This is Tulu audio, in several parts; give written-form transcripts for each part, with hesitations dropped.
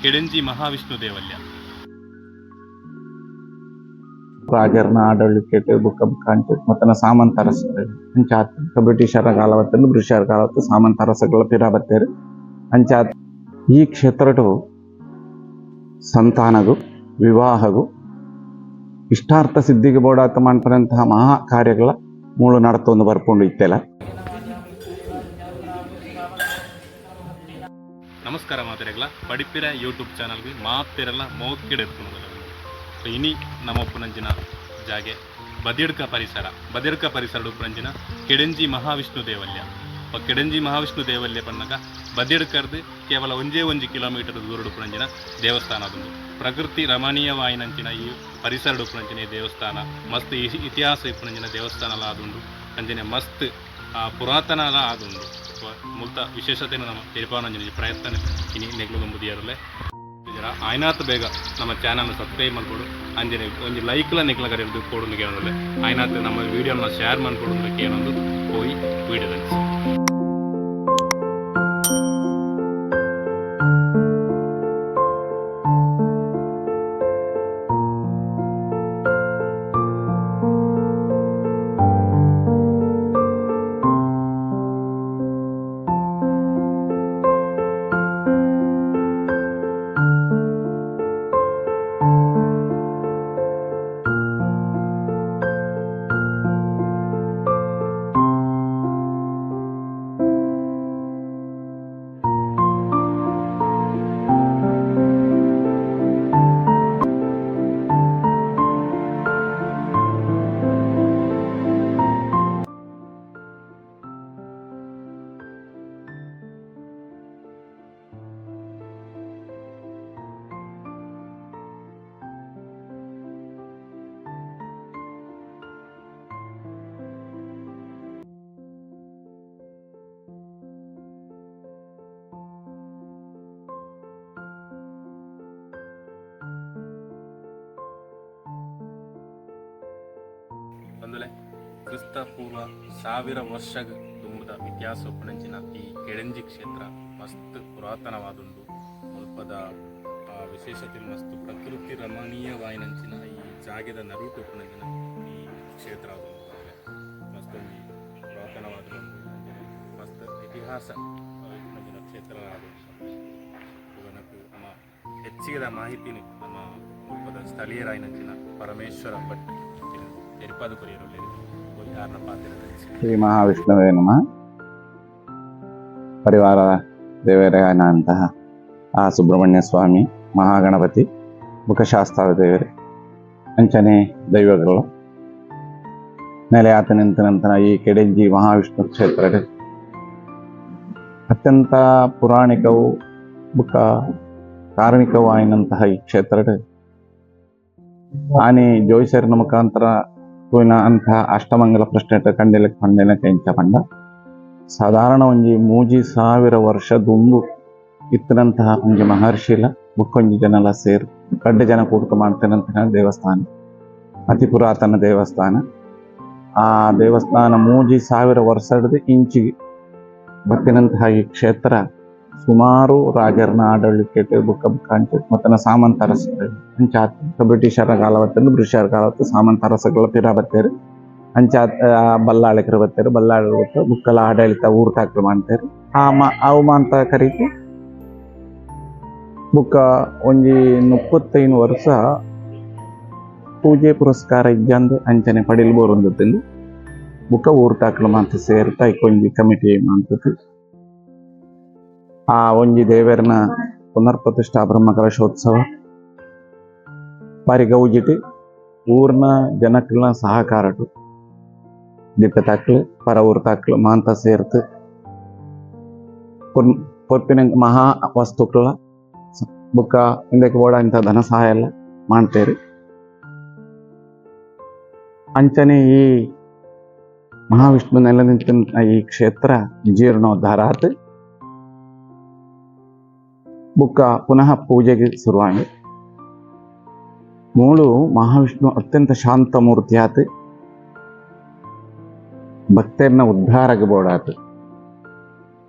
ಕೆಡೆಂಜಿ ಮಹಾವಿಷ್ಣು ದೇವಲ್ಯ. ರಾಜರ್ನ ಆಡಳಿಕೆ ಬುಕ್ಕ ಬುಕ್ಕ ಅಂಚ ಮತ್ತನ ಸಾಮಂತ ಅರಸರು ಅಂಚ ಬ್ರಿಟಿಷರ ಕಾಲವತ್ತನ್ನು ಬ್ರಿಟಿಷರ ಕಾಲವತ್ತು ಸಾಮಂತ ಅರಸಗಳ ಪಿರ ಬತ್ತೇರು. ಅಂಚ ಈ ಕ್ಷೇತ್ರಡು ಸಂತಾನಗು, ವಿವಾಹಗು, ಇಷ್ಟಾರ್ಥ ಸಿದ್ಧಿಗೆ ಬೋಡಾತ ಮನ್ಪುನಂತಹ ಮಹಾ ಕಾರ್ಯಗಳ ಮೂಳು ನಡತೊಂದು ಬರ್ಪುಂಡು ಇತ್ತೆಲ. ನಮಸ್ಕಾರ ಮಾತೆರೆಗ್ಲ, ಪಡಿಪಿರ ಯೂಟ್ಯೂಬ್ ಚಾನಲ್ಗೆ ಮಾತೆರೆಲ್ಲ ಮೋಕೆಡ್ ಎತ್ಕೊಂಡು. ಸೊ ಇನಿ ನಮ್ಮ ಉಪ್ಪುನಂಚಿನ ಜಾಗೆ ಬದಿಡ್ಕ ಪರಿಸರ. ಬದಿಡ್ಕ ಪರಿಸರ ಉಪ್ಪುನಂಚಿನ ಕೆಡೆಂಜಿ ಮಹಾವಿಷ್ಣು ದೇವಲ್ಯ. ಕೆಡೆಂಜಿ ಮಹಾವಿಷ್ಣು ದೇವಲ್ಯ ಪನ್ನಗ ಬದಿಡ್ಕರ್ದು ಕೇವಲ ಒಂಜೇ ಒಂಜಿ ಕಿಲೋಮೀಟರ್ ದೂರ ಉಪ್ಪುನಂಚಿನ ದೇವಸ್ಥಾನ ಅದುಂಡು. ಪ್ರಕೃತಿ ರಮಣೀಯವಾಯಿನಂಚಿನ ಈ ಪರಿಸರ ಉಪ್ಪುನಂಚಿನ ಈ ದೇವಸ್ಥಾನ ಮಸ್ತ್ ಇತಿಹಾಸ ಇಪ್ಪುನಂಚಿನ ದೇವಸ್ಥಾನಲ ಆದುಂಡು. ಅಂಚನೆ ಮಸ್ತ್ ಪುರಾತನಲ ಆದುಂಡು. ಮುಲ್ತ ವಿಶೇಷತೆಯನ್ನು ನಮ್ಮ ತೆರಿಪಾವನಂಚಿನ ಪ್ರಯತ್ನ ಇನಿ ನೆಗ್ಲು ದುಂಬುದಿಯರಲೆ. ಆಯ್ನಾತ್ ಬೇಗ ನಮ್ಮ ಚಾನಲ್ ಸಬ್ಸ್ಕ್ರೈಬ್ ಮಲ್ಪೊಡು. ಅಂಚನೆ ಒಂಜಿ ಲೈಕ್ಲ ನಿಕ್ಲ ಕಡೆರ್ದು ಕೊಡೊಂದು ಕೇನೊಂದುಲ್ಲೆ. ಆಯ್ನಾತ್ ನಮ್ಮ ವಿಡಿಯೋನ ಶೇರ್ ಮಲ್ಪೊಡು ಕೇನೊಂದು ಪೋಯಿ ವಿಡಿಯೋ. ಬಂದುಲೆ, ಕ್ರಿಸ್ತ ಪೂರ್ವ 1000 ವರ್ಷಗ್ ದುಂಬುದ ಇತಿಹಾಸ ಉಪ್ಪುನಂಚಿನ ಈ ಕೆಡೆಂಜಿ ಕ್ಷೇತ್ರ ಮಸ್ತ್ ಪುರಾತನವಾದುಂಡು. ಮುಲ್ಪದ ವಿಶೇಷತೆ ಮಸ್ತ್ ಪ್ರಕೃತಿ ರಮಣೀಯವಾಯಿನಂಚಿನ ಈ ಜಾಗೆದ ನಡುಟು ಉಪ್ಪುನಂಚಿನ ಈ ಕ್ಷೇತ್ರ ಆದುಂಡು. ಮಸ್ತ್ ಒಂಜಿ ಪುರಾತನವಾದುಂಡು, ಮಸ್ತ್ ಇತಿಹಾಸ ಉಪ್ಪುನಂಚಿನ ಕ್ಷೇತ್ರ ಆದುಂಡು. ನಕ್ಕ್ ನಮ್ಮ ಹೆಚ್ಚಿಗೆದ ಮಾಹಿತಿನ ನಮ್ಮ ಮುಲ್ಪದ ಸ್ಥಳೀಯರಾಯಿನಂಚಿನ ಪರಮೇಶ್ವರ ಭಟ್ ತೆರಿಪಾದ ಕೊರಿಯರುಲ್ಲೆರ್. ಯಾರನ ಪಾತೆರ. ಶ್ರೀ ಮಹಾವಿಷ್ಣುವೇ ನಮಃ. ಪರಿವಾರ ದೇವರಾಯನಂತಹ ಆ ಸುಬ್ರಹ್ಮಣ್ಯ ಸ್ವಾಮಿ, ಮಹಾಗಣಪತಿ, ಮುಖಶಾಸ್ತ್ರ ದೇವರೇ, ಅಂಚನೆ ದೈವಗಳು ನೆಲೆಯಾತ ನಿಂತ ಈ ಕೆಡೆಂಜಿ ಮಹಾವಿಷ್ಣು ಕ್ಷೇತ್ರ ಅತ್ಯಂತ ಪುರಾಣಿಕವು ಬುಕ್ಕ ಕಾರ್ಮಿಕವಾಯಿನಂತಹ ಈ ಕ್ಷೇತ್ರ ಆನೆ ಜೋಯಿಸರಿನ ಮುಖಾಂತರ ತೂಯಿನ ಅಂತಹ ಅಷ್ಟಮಂಗಲ ಪ್ರಶ್ನೆ ಕಂಡಿಲ ಪಂಡಿನ ಕೆಂಚ ಪಂಡ ಸಾಧಾರಣ ಒಂಜಿ 3000 ವರ್ಷ ದುಂಬು ಇತ್ತನಂತಹ ಒಂಜಿ ಮಹರ್ಷಿಲ ಬುಕ್ಕೊಂಜಿ ಜನಲ ಸೇರ್ ರಡ್ಡ್ ಜನ ಕೂಡ್ಕ ಮಾಡ್ತೇನಂತಹ ದೇವಸ್ಥಾನ, ಅತಿ ಪುರಾತನ ದೇವಸ್ಥಾನ. ಆ ದೇವಸ್ಥಾನ 3000 ವರ್ಷದ ಇಂಚಿ ಬತ್ತಿನಂತಹ ಈ ಕ್ಷೇತ್ರ ಸುಮಾರು ರಾಜರ್ನ ಆಡಳಿಕೆ ಬುಕ್ಕ ಬುಕ್ಕ ಅಂಚ ಮತ್ತನ ಸಾಮಂತ ಅರಸರು ಅಂಚ ಬ್ರಿಟಿಷರ ಕಾಲವತ್ತನ್ನು ಬ್ರಿಟಿಷರ ಕಾಲವತ್ತು ಸಾಮಂತ ಅರಸಗಳ ಪಿರ ಬತ್ತೇರು. ಅಂಚ ಬಲ್ಲಾಳಿಕರು ಬತ್ತೇರು. ಬಲ್ಲಾಳರು ಬತ್ತ ಬುಕ್ಕಲ ಆಡಳಿತ ಊರು ತಾಕ್ಲು ಮಾಡ್ತೇರು. ಆ ಅವು ಮಾಂತ ಕರೀತು ಬುಕ್ಕ ಒಂಜಿ 35 ವರ್ಷ ಪೂಜೆ ಪುರಸ್ಕಾರ ಇಜ್ಜಂದೆ ಅಂಚನೆ ಪಡಿಲ್ ಬೋರೊಂದುತ್ತಂದು. ಬುಕ್ಕ ಊರು ತಾಕ್ಲು ಮಾಂತ ಸೇರ್ತಾ ಒಂಜಿ ಕಮಿಟಿ ಮಾಂತದ್ದು ಆ ಒಂಜಿ ದೇವರನ ಪುನರ್ ಪ್ರತಿಷ್ಠಾ ಬ್ರಹ್ಮ ಕಲಶೋತ್ಸವ ಬಾರಿ ಗೌಜಿಟ್ ಊರ್ನ ಜನಕ್ಲೆನ ಸಹಕಾರಟು ದಿಟ್ಟ ತಾಕ್ಲು, ಪರ ಊರು ತಾಕ್ಲು ಮಾಂತ ಸೇರ್ತು ಕೊರ್ಪಿನ ಮಹಾ ವಸ್ತುಕ್ಲ ಬುಕ್ಕ ಇಂದಕ್ಕೆ ಬೋಡ ಇಂಥ ಧನ ಸಹಾಯ ಎಲ್ಲ ಮಾಡ್ತೇರಿ. ಅಂಚನೆ ಈ ಮಹಾವಿಷ್ಣು ನೆಲೆ ನಿಂತ ಈ ಕ್ಷೇತ್ರ ಜೀರ್ಣೋದ್ಧಾರ ಆತು. ಬುಕ್ಕ ಪುನಃ ಪೂಜೆಗೆ ಶುರುವಾಂಡ್. ಮೂಳು ಮಹಾವಿಷ್ಣು ಅತ್ಯಂತ ಶಾಂತ ಮೂರ್ತಿ ಆತು, ಭಕ್ತರನ್ನ ಉದ್ಧಾರಕ್ಕೆ ಬೋಡಾತು.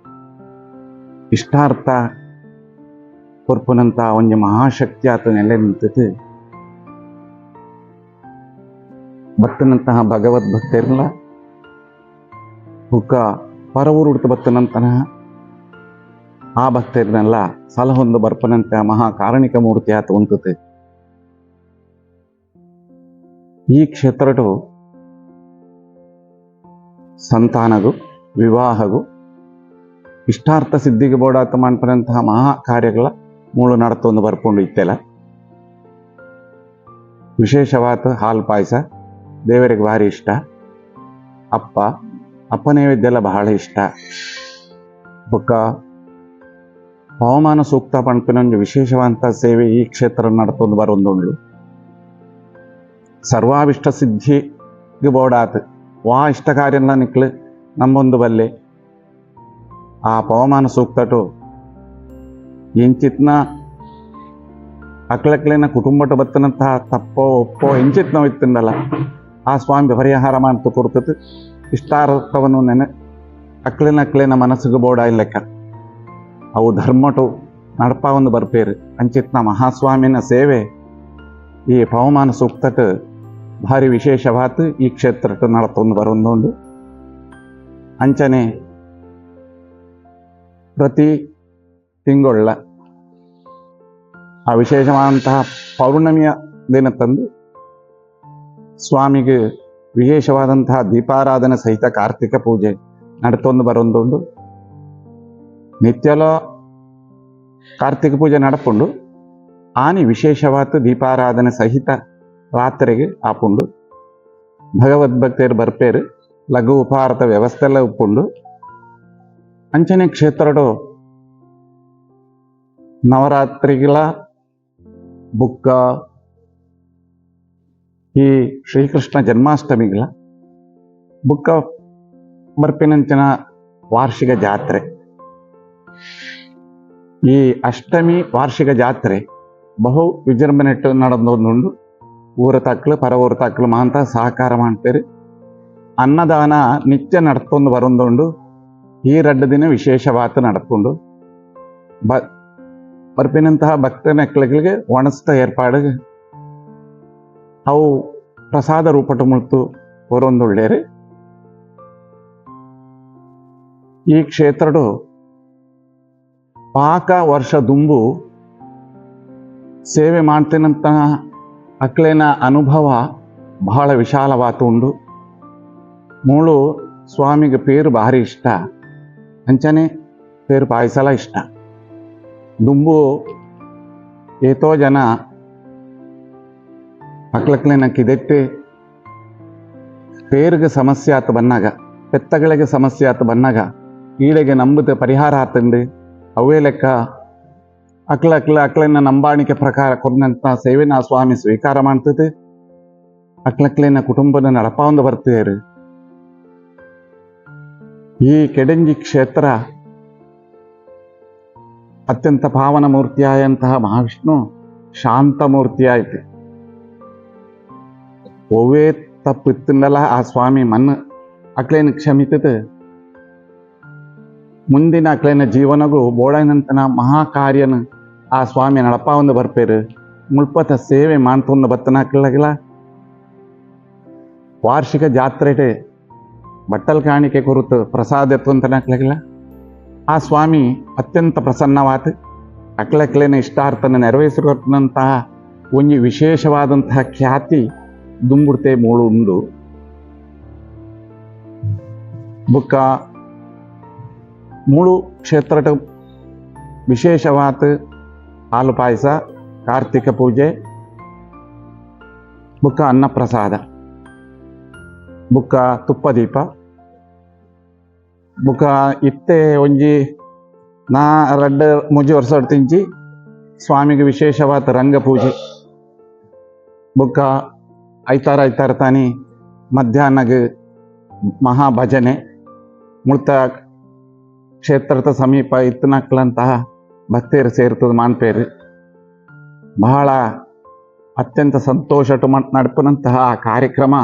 ಇಷ್ಟಾರ್ಥ ಕೊರ್ಪುನಂತ ಒಂಜಿ ಮಹಾಶಕ್ತಿ ಆತ ನೆಲೆ ನಿಂತದ್ದು ಬತ್ತನಂತಹ ಭಗವದ್ ಭಕ್ತರ್ಲ ಬುಕ್ಕ ಪರವೂರು ಉಡ್ತು ಬತ್ತನಂತಹ ಆ ಭಕ್ತರ್ನೆಲ್ಲ ಸಲಹೊಂದು ಬರ್ಪನಂತೆ ಮಹಾ ಕಾರಣಿಕ ಮೂರ್ತಿ ಆತ ಉಂತತೆ. ಈ ಕ್ಷೇತ್ರಡು ಸಂತಾನಗು ವಿವಾಹಗು ಇಷ್ಟಾರ್ಥ ಸಿದ್ಧಿಗೆ ಬೋಡಾತ ಮನ್ಪನಂತಹ ಮಹಾ ಕಾರ್ಯಗಳ ಮೂಳು ನಡತೊಂದು ಬರ್ಪುಂಡು ಇತ್ತೆಲ. ವಿಶೇಷವಾದ ಹಾಲು ಪಾಯಸ ದೇವರಿಗೆ ಭಾರಿ ಇಷ್ಟ. ಅಪ್ಪ ಅಪ್ಪ ನೈವೇದ್ಯ ಬಹಳ ಇಷ್ಟ. ಬೊಕ್ಕ ಹವಾಮಾನ ಸೂಕ್ತ ಪನ್ಪಿನ ಒಂಜಿ ವಿಶೇಷವಾದಂಥ ಸೇವೆ ಈ ಕ್ಷೇತ್ರ ನಡತೊಂದು ಬರೊಂದುಂಡು. ಸರ್ವಾಭಿಷ್ಟ ಸಿದ್ಧಿಗ್ ಬೋಡಾತ್ ವಾ ಇಷ್ಟ ಕಾರ್ಯಲ ನಿಕ್ಲು ನಂಬೊಂದು ಬಲ್ಲೆ ಆ ಪವಮಾನ ಸೂಕ್ತಟು ಎಂಚಿತ್ನ ಅಕ್ಲಕ್ಲೆನ ಕುಟುಂಬಟ ಬತ್ತನಂತಹ ತಪ್ಪೋ ಒಪ್ಪೋ ಎಂಚಿತ್ನ ಇತ್ತಂದಲ್ಲ ಆ ಸ್ವಾಮಿ ಪರಿಹಾರ ಮಾಡ್ತು ಕೊಡ್ತದೆ. ಇಷ್ಟಾರ್ಥವನ್ನು ನೆನೆ ಅಕ್ಲೆನ ಅಕ್ಲೆನ ಮನಸ್ಸಿಗೆ ಬೋಡ ಲೆಕ್ಕ ಅವು ಧರ್ಮಟು ನಡಪ ಒಂದು ಬರ್ಪೇರು. ಅಂಚಿತ್ನ ಮಹಾಸ್ವಾಮಿನ ಸೇವೆ ಈ ಪವಮಾನ ಸೂಕ್ತಟ್ ಭಾರಿ ವಿಶೇಷವಾತು ಈ ಕ್ಷೇತ್ರಟ್ ನಡತೊಂದು ಬರೊಂದುಂಡು. ಅಂಚನೆ ಪ್ರತಿ ತಿಂಗೊಳ್ಳ ಆ ವಿಶೇಷವಾದಂತಹ ಪೌರ್ಣಮಿಯ ದಿನ ತಂದು ಸ್ವಾಮಿಗೆ ವಿಶೇಷವಾದಂತಹ ದೀಪಾರಾಧನೆ ಸಹಿತ ಕಾರ್ತಿಕ ಪೂಜೆ ನಡತೊಂದು ಬರೊಂದುಂಡು. ನಿತ್ಯಲ ಕಾರ್ತಿಕ ಪೂಜೆ ನಡಪುಂಡು, ಆನಿ ವಿಶೇಷವಾದ ದೀಪಾರಾಧನೆ ಸಹಿತ ರಾತ್ರಿಗೆ ಆಪುಂಡು. ಭಗವದ್ಭಕ್ತರು ಬರ್ಪೇರು, ಲಘು ಉಪಹಾರದ ವ್ಯವಸ್ಥೆ ಉಪ್ಪುಂಡು. ಅಂಚನೆ ಕ್ಷೇತ್ರಡು ನವರಾತ್ರಿಗಳ ಬುಕ್ಕ ಈ ಶ್ರೀಕೃಷ್ಣ ಜನ್ಮಾಷ್ಟಮಿಗಳ ಬುಕ್ಕ ಬರ್ಪಿನಂಚಿನ ವಾರ್ಷಿಕ ಜಾತ್ರೆ. ಈ ಅಷ್ಟಮಿ ವಾರ್ಷಿಕ ಜಾತ್ರೆ ಬಹು ವಿಜೃಂಭಣೆಟ್ಟು ನಡೆದೊಂದುಂಡು. ಊರ ತಕ್ಲು ಪರ ಊರ ತಕ್ಲು ಮಾಂತ ಸಹಕಾರ ಮಾಡ್ತಾರೆ. ಅನ್ನದಾನ ನಿತ್ಯ ನಡ್ತೊಂದು ಬರೊಂದುಂಡು. ಈ ರಡ್ಡು ದಿನ ವಿಶೇಷವಾತ ನಡಪುಂಡು. ಬರ್ಪಿನಂತಹ ಭಕ್ತನಕ್ಲೆಗಳಿಗೆ ಒಣಸ್ತ ಏರ್ಪಾಡು ಅವು ಪ್ರಸಾದ ರೂಪಟ ಮುಳ್ತು ಹೊರೊಂದುಳ್ಳೇರು. ಈ ಕ್ಷೇತ್ರಡು ಪಾಕ ವರ್ಷ ದುಂಬು ಸೇವೆ ಮಾಡ್ತೇನಂತಹ ಅಕ್ಲೇನ ಅನುಭವ ಬಹಳ ವಿಶಾಲವಾತು ಉಂಡು. ಮೂಳು ಸ್ವಾಮಿಗೆ ಪೇರು ಭಾರಿ ಇಷ್ಟ, ಅಂಚನೆ ಪೇರು ಪಾಯಸಲ ಇಷ್ಟ. ದುಂಬು ಏತೋ ಜನ ಅಕ್ಲಕ್ಲೇನ ಕಿದೆಟ್ಟು ಪೇರಿಗೆ ಸಮಸ್ಯೆ ಆತ ಬನ್ನಾಗ, ಪೆತ್ತಗಳಿಗೆ ಸಮಸ್ಯೆ ಆತ ಬನ್ನಾಗ ಈಡೆಗೆ ನಂಬುತ್ತೆ ಪರಿಹಾರ ಆತಂಡು. ಅವೇ ಲೆಕ್ಕ ಅಕ್ಲ ಅಕ್ಲ ಅಕ್ಲನ್ನ ನಂಬಾಣಿಕೆ ಪ್ರಕಾರ ಕೊರ್ನಂತ ಸೇವೆನ ಸ್ವಾಮಿ ಸ್ವೀಕಾರ ಮಾಡ್ತದೆ. ಅಕ್ಲಕ್ಲೇನ ಕುಟುಂಬದ ನಡಪಾವಂದು ಬರ್ತಿದ್ದಾರೆ. ಈ ಕೆಡಂಜಿ ಕ್ಷೇತ್ರ ಅತ್ಯಂತ ಪಾವನ ಮೂರ್ತಿಯಾದಂತಹ ಮಹಾವಿಷ್ಣು ಶಾಂತ ಮೂರ್ತಿಯಾಯ್ತು. ಒವ್ವೇ ತಪ್ಪು ಇತ್ತಂದಲ್ಲ ಆ ಸ್ವಾಮಿ ಮನ್ನ ಅಕ್ಲೇನ ಕ್ಷಮಿತದ ಮುಂದಿನ ಅಕ್ಲೇನ ಜೀವನಗೂ ಬೋಳನಂತನ ಮಹಾಕಾರ್ಯನ ಆ ಸ್ವಾಮಿ ನಡಪಾವಂದು ಬರ್ಪೇರು. ಮುಳ್ಪತ ಸೇವೆ ಮಾಡ್ತೊಂದು ಬತ್ತನ ಅಕ್ಲಗಿಲ್ಲ. ವಾರ್ಷಿಕ ಜಾತ್ರೆಗೆ ಬಟ್ಟಲ್ ಕಾಣಿಕೆ ಕುರಿತು ಪ್ರಸಾದ ಎತ್ತುವಂತನ ಆ ಸ್ವಾಮಿ ಅತ್ಯಂತ ಪ್ರಸನ್ನವಾತ ಅಕ್ಲಕ್ಲೇನ ಇಷ್ಟಾರ್ಥನ ನೆರವೇರಿಸಿರುವಂತಹ ಒಂಜಿ ವಿಶೇಷವಾದಂತಹ ಖ್ಯಾತಿ ದುಂಬುಡ್ತೆ ಮೂಳು ಉಂಡು. ಬುಕ್ಕ ಮೂಳು ಕ್ಷೇತ್ರ ವಿಶೇಷವಾದ ಹಾಲು ಪಾಯಸ, ಕಾರ್ತಿಕ ಪೂಜೆ, ಬುಕ್ಕ ಅನ್ನಪ್ರಸಾದ, ಬುಕ್ಕ ತುಪ್ಪ ದೀಪ, ಬುಕ್ಕ ಇತ್ತೆ ಒಂಜಿ ನಾ ರಡ್ಡ್ ಮೂಜಿ ವರ್ಷ ತಿಂಚಿ ಸ್ವಾಮಿಗೆ ವಿಶೇಷವಾದ ರಂಗ ಪೂಜೆ. ಬುಕ್ಕ ಐತಾರ ಐತಾರ ತಾನಿ ಮಧ್ಯಾಹ್ನಗ್ ಮಹಾಭಜನೆ ಮುಳ್ತ ಕ್ಷೇತ್ರದ ಸಮೀಪ ಇತ್ತನಕ್ಲಂತಹ ಭಕ್ತಿಯರು ಸೇರ್ತದ ಮಾನ್ಪೇರು. ಬಹಳ ಅತ್ಯಂತ ಸಂತೋಷ ನಡ್ಪನಂತಹ ಆ ಕಾರ್ಯಕ್ರಮ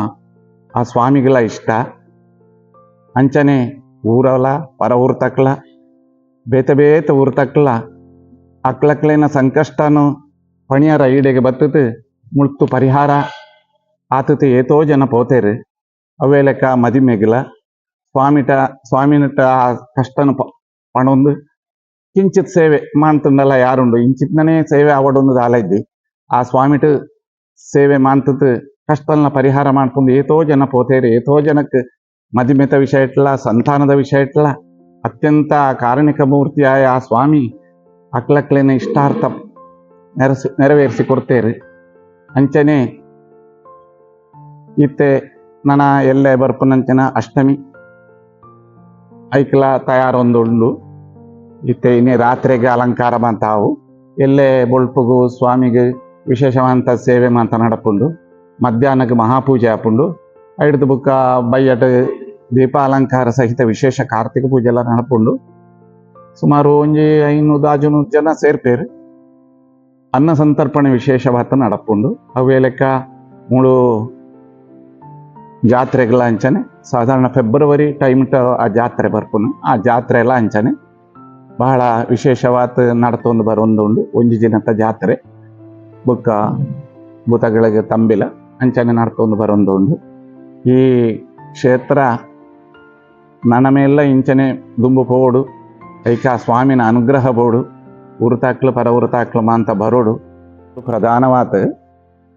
ಆ ಸ್ವಾಮಿಗಳ ಇಷ್ಟ. ಅಂಚನೆ ಊರವಲ ಪರ ಊರು ತಕ್ಲ ಬೇತೆ ಬೇತೆ ಊರು ತಕ್ಲ ಅಕ್ಲಕ್ಲೇನ ಸಂಕಷ್ಟನು ಪಣಿಯರ ಈಡೆಗೆ ಬತ್ತದು ಮುಳ್ತು ಪರಿಹಾರ ಆತತೆ ಏತೋ ಜನ ಪೋತೇರು. ಅವೇ ಲೆಕ್ಕ ಮದಿಮೆಗಿಲ ಸ್ವಾಮಿಟ ಸ್ವಾಮಿನಟ ಆ ಕಷ್ಟನ ಪಣೊಂದು ಕಿಂಚಿತ್ ಸೇವೆ ಮಾಂತಂಡಲ ಯಾರುಂಡು ಇಂಚಿತ್ನನೇ ಸೇವೆ ಆವಡೊಂದು ದಾಲ ಇದ್ದಿ ಆ ಸ್ವಾಮಿಟ ಸೇವೆ ಮಾಂತದ್ ಕಷ್ಟನ ಪರಿಹಾರ ಮಾಡ್ಕೊಂಡು ಏತೋ ಜನ ಪೋತೇರು. ಏತೋ ಜನಕ್ಕೆ ಮದಿಮೆತ ವಿಷಯ ಇಟ್ಲ, ಸಂತಾನದ ವಿಷಯ ಇಟ್ಲ ಅತ್ಯಂತ ಕಾರಣಿಕ ಮೂರ್ತಿಯಾಯ ಆ ಸ್ವಾಮಿ ಅಕ್ಲಕ್ಲೇನ ಇಷ್ಟಾರ್ಥ ನೆರವೇರಿಸಿ ಕೊಡ್ತೇರು. ಅಂಚನೆ ಇತ್ತೆ ನನ ಎಲ್ಲೆ ಬರ್ಪುನಂಚಿನ ಅಷ್ಟಮಿ ಐಕ್ಲ ತಯಾರೊಂದುಂಡು. ಇತ್ತೆ ಇನ್ನೇ ರಾತ್ರಿಗೆ ಅಲಂಕಾರ ಮಂತಾವು ಎಲ್ಲೆ ಬೊಳ್ಪುಗು ಸ್ವಾಮಿಗೆ ವಿಶೇಷವಂತ ಸೇವೆ ಮಾಂತ ನಡಪುಂಡು. ಮಧ್ಯಾಹ್ನಕ್ಕೆ ಮಹಾಪೂಜೆ ಆಪುಂಡು. ಐಡ್ದು ಬುಕ್ಕ ಬಯ್ಯಟ್ ದೀಪ ಅಲಂಕಾರ ಸಹಿತ ವಿಶೇಷ ಕಾರ್ತಿಕ ಪೂಜೆ ಎಲ್ಲ ನಡಪುಂಡು. ಸುಮಾರು ಒಂಜಿ 500 600 ಜನ ಸೇರ್ಪೇರು. ಅನ್ನ ಸಂತರ್ಪಣೆ ವಿಶೇಷವಾದ ನಡಪುಂಡು. ಅವೇ ಲೆಕ್ಕ ಮೂಳು ಜಾತ್ರೆಗಳ ಅಂಚನೆ ಸಾಧಾರಣ ಫೆಬ್ರವರಿ ಟೈಮ್ ಆ ಜಾತ್ರೆ ಬರ್ಪುನು. ಆ ಜಾತ್ರೆ ಎಲ್ಲ ಅಂಚನೆ ಬಹಳ ವಿಶೇಷವಾದ ನಡತೊಂದು ಬರೊಂದುಂಡು. ಒಂಜಿ ದಿನದ ಜಾತ್ರೆ ಬೊಕ್ಕ ಭೂತಗಳಿಗೆ ತಂಬಿಲ ಅಂಚನೆ ನಡ್ತೊಂದು ಬರೊಂದುಂಡು. ಈ ಕ್ಷೇತ್ರ ನನಮೇಲ್ಲ ಇಂಚನೆ ದುಂಬು ಪೋಡು, ಐಕ ಸ್ವಾಮಿನ ಅನುಗ್ರಹ ಬೋಡು, ಉರುತಾಕ್ಲು ಪರ ಉರುತಾಕ್ಲು ಮಾಂತ ಬರೋಡು. ಪ್ರಧಾನವಾದ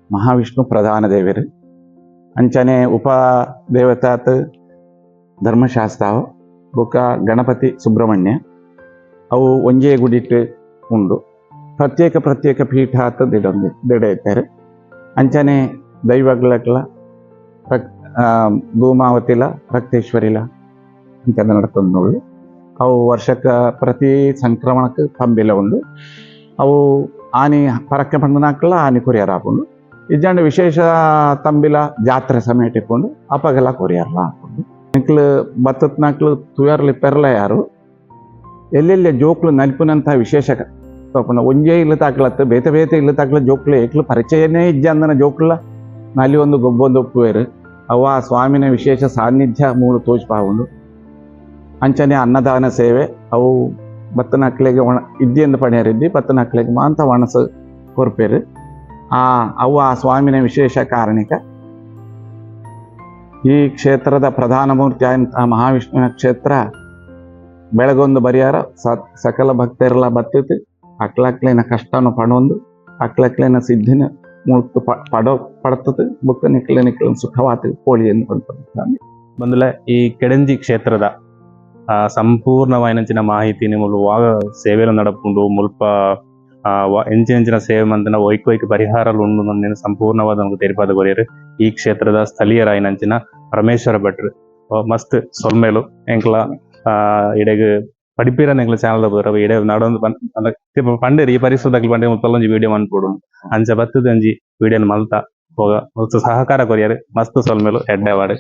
ಮಹಾವಿಷ್ಣು ಪ್ರಧಾನ ದೇವರು. ಅಂಚನೆ ಉಪ ದೇವತಾತ್ ಧರ್ಮಶಾಸ್ತಾವು ಬೊಕ್ಕ ಗಣಪತಿ ಸುಬ್ರಹ್ಮಣ್ಯ ಅವು ಒಂಜೇ ಗುಡಿಟ್ಟು ಉಂಡು. ಪ್ರತ್ಯೇಕ ಪ್ರತ್ಯೇಕ ಪೀಠ ಆತ ದಿಡೊಂದು ದಿಡ ಇತ್ತಾರೆ. ಅಂಚನೆ ದೈವಗಳಕ್ಲ ಧೂಮಾವತಿಲ ರಕ್ತೇಶ್ವರಿಲ ಅಂಚನೆ ನಡ್ತೊಂದು. ಅವು ವರ್ಷಕ್ಕೆ ಪ್ರತಿ ಸಂಕ್ರಮಣಕ್ಕೆ ತಂಬಿಲ ಉಂಡು. ಅವು ಆನಿ ಪರಕ್ಕೆ ಪಂಡನಾಕ್ಲ ಆನಿ ಕೊರಿಯರ್ ಆಪುಂಡು. ಇಜ್ಜಾಂಡ ವಿಶೇಷ ತಂಬಿಲ ಜಾತ್ರೆ ಸಮಯ ಇಟ್ಕೊಂಡು ಅಪಗೆಲ್ಲ ಕೊರಿಯರ್ಲ ಆಪುಂಡು. ನಿಕ್ಲು ಬತ್ತತ್ನಾಕ್ಲು ತುಯರ್ಲಿ ಪೆರ್ಲ ಯಾರು ಎಲ್ಲೆಲ್ಲ ಜೋಕ್ಲು ನಲಿಪುನಂಥ ವಿಶೇಷ ತೋಪುಂಡು. ಒಂಜೇ ಇಲ್ಲು ತಾಕ್ಲತ್ತು ಬೇತೆ ಬೇತೆ ಇಲ್ಲು ತಾಕ್ಲ ಜೋಕ್ಲು ಏಕ್ಲು ಪರಿಚಯನೇ ಇಜ್ಜಂದನ ಜೋಕ್ಲ ನಲಿ ಒಂದು ಗೊಬ್ಬೊಂದು ಒಪ್ಪುವೇರು. ಅವ ಸ್ವಾಮಿನ ವಿಶೇಷ ಸಾನ್ನಿಧ್ಯ ಮೂಳು ತೋಜ್ಪಾವುಂಡು. ಅಂಚನೆ ಅನ್ನದಾನ ಸೇವೆ ಅವು ಬತ್ತನಕ್ಲೆಗೆ ಒಣ ಇದ್ದಿಯಿಂದ ಪಣಿಯರಿದ್ದಿ ಬತ್ತನಕ್ಲೆಗೆ ಮಾಂತ ಒಣಸು ಕೊರ್ಪೇರು. ಆ ಅವು ಆ ಸ್ವಾಮಿನ ವಿಶೇಷ ಕಾರಣಿಕ. ಈ ಕ್ಷೇತ್ರದ ಪ್ರಧಾನ ಮೂರ್ತಿ ಆದಂತಹ ಮಹಾವಿಷ್ಣುವಿನ ಕ್ಷೇತ್ರ ಬೆಳಗೊಂದು ಬರಿಯಾರ ಸಕಲ ಭಕ್ತರೆಲ್ಲ ಬತ್ತಿತ್ತು ಅಕ್ಲಕ್ಲೇನ ಕಷ್ಟನು ಪಣೊಂದು ಅಕ್ಲಕ್ಲೇನ ಸಿದ್ಧಿನ ಮುಳ್ತು ಪಡೋ ಪಡ್ತದೆ ಬುಕ್ಕ ನಿಕ್ಲೆ ನಿಕ್ಲ ಸುಖವಾತ ಕೋಳಿ ಎಂದು ಪಡ್ತಾರೆ. ಬಂದುಲೆ ಈ ಕೆಡಂಜಿ ಕ್ಷೇತ್ರದ ಸಂಪೂರ್ಣವಾಯಿನಂಚಿನ ಮಾಹಿತಿ ನಿಮ್ಮಲು ವಾಗ ಸೇವೆಲು ನಡಪುಂಡು ಮುಲ್ಪ ಎಂಚಿನ ಎಂಚಿನ ಸೇವೆ ಮಂತಿನ ಒಯ್ಕ್ ಒಯ್ಕ್ ಪರಿಹಾರಲು ಉಂಡು ನಂದಿನ ಸಂಪೂರ್ಣವಾದ ನಮಗೆ ತೆರಿಪಾದ ಕೊರಿಯರು ಈ ಕ್ಷೇತ್ರದ ಸ್ಥಳೀಯರಾಯಿನಂಚಿನ ಪರಮೇಶ್ವರ ಭಟ್ರು. ಮಸ್ತ್ ಸೊಲ್ಮೇಲು ಎಂಕ್ಲ ಇಡೆಗ್ ಪಡಿಪೀರನ್ ಎಂಕ್ಲ ಚಾನಲ್ ಬರ ಇಡೆ ನಡೊಂದು ಪಂಡೇರಿ ಈ ಪರಿಸರದಾಗ್ಲಿ ಪಂಡೆ ಮುಲ್ಪಲ್ಲೊಂಜಿ ವಿಡಿಯೋ ಮನ್ಪೊಡು ಅಂಚ ಬತ್ತದ ಒಂಜಿ ವಿಡಿಯೋನ ಮಲ್ತ ಹೋಗ ಮಸ್ತ್ ಸಹಕಾರ ಕೊರಿಯರು. ಮಸ್ತ್ ಸೊಲ್ಮೇಲು ಎಡ್ಡೆವಾಡು.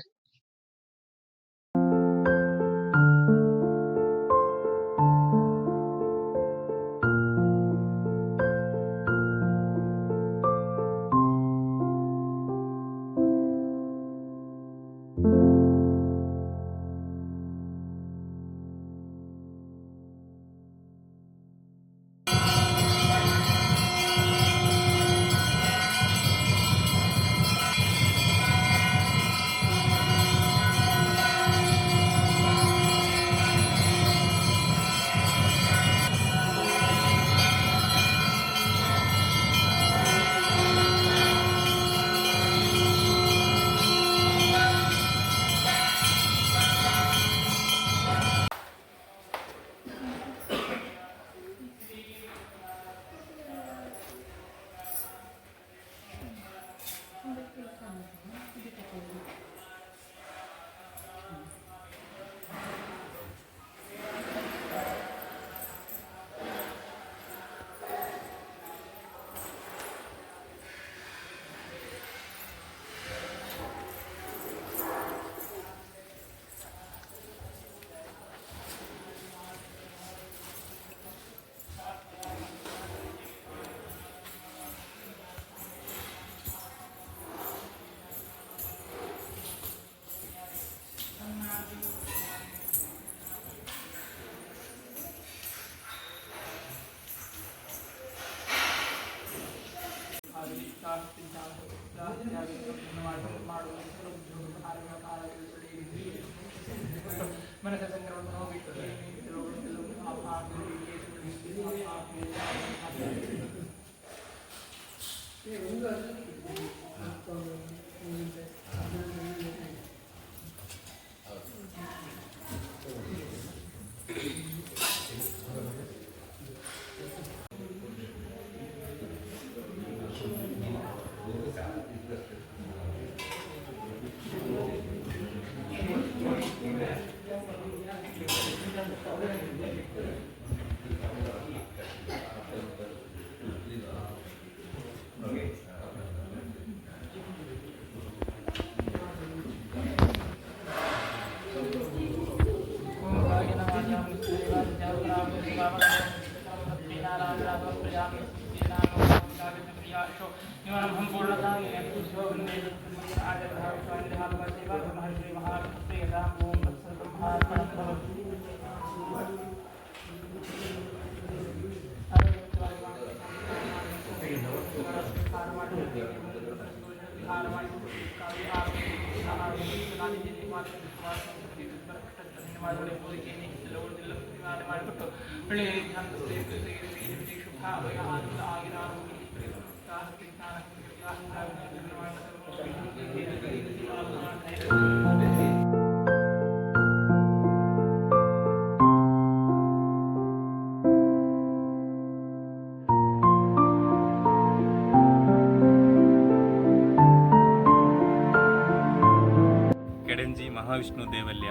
ಕೆಡೆಂಜಿ ಮಹಾವಿಷ್ಣು ದೇವಲ್ಯ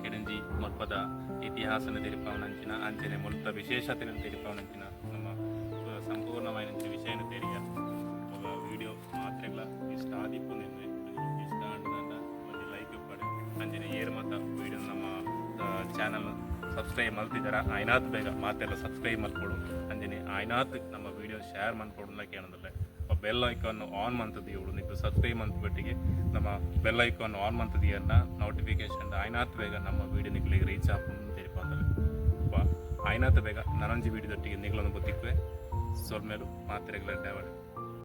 ಕೆಡೆಂಜಿ ಮೊಲ್ಪದ ಇತಿಹಾಸನ ತೆರಿಪಾವನಂಚಿನ ಅಂಚನೆ ಮೊಲ್ತ ವಿಶೇಷತೆನ ತೆರಿಪಾವನಂಚಿನ ನಮ್ಮ ಸಂಪೂರ್ಣವಾಯಿನ ವಿಷಯನ ತೆರಿಯ ವಿಡಿಯೋ ಮಾತ್ರೆಗಳ ಇಷ್ಟ ಆದಿಪ್ಪು ನಿನ್ನೆ ಇಷ್ಟ ಆಂಡದಾಂಡ ಒಂಜಿ ಲೈಕ್ ಇಪ್ಪಡೆ ಅಂಚನೆ ಏರ್ ಮತ ವಿಡಿಯೋ ನಮ್ಮ ಚಾನಲ್ ಸಬ್ಸ್ಕ್ರೈಬ್ ಮಲ್ತಿದ್ದಾರ ಆಯ್ನಾತ್ ಬೇಗ ಮಾತೆಲ್ಲ ಸಬ್ಸ್ಕ್ರೈಬ್ ಮಲ್ಕೊಡು ಅಂಚನೆ ಆಯ್ನಾತ್ ನಮ್ಮ ವಿಡಿಯೋ ಶೇರ್ ಮಲ್ಕೊಡು ಕೇಳೋದಿಲ್ಲ ಬೆಲ್ ಐಕಾನ್ ಆನ್ ಮಂತದ ಇವಳು ನೀವು ಸಬ್ಸ್ಕ್ರೈಬ್ ಮಂತ್ ಬೆಟ್ಟಿಗೆ ನಮ್ಮ ಬೆಲ್ ಐಕಾನ್ ಆನ್ ಮಂತದಿಯನ್ನ ನೋಟಿಫಿಕೇಶನ್ ಆಯ್ನಾತ್ ಬೇಗ ನಮ್ಮ ವಿಡಿಯೋ ನಿಗಳಿಗೆ ರೀಚ್ ಆಪುಂಡು ತೆರಿಪಾಂದಲ್ಲ ಬಾ ಆಯ್ನಾತ್ ಬೇಗ ನನೊಂಜಿ ವಿಡಿಯೋದೊಟ್ಟಿಗೆ ನಿಗಳೊಂದು ಗೊತ್ತಿಕ್ವೆ ಸೊಲ್ಮೇಲು ಮಾತ್ರೆಗಳ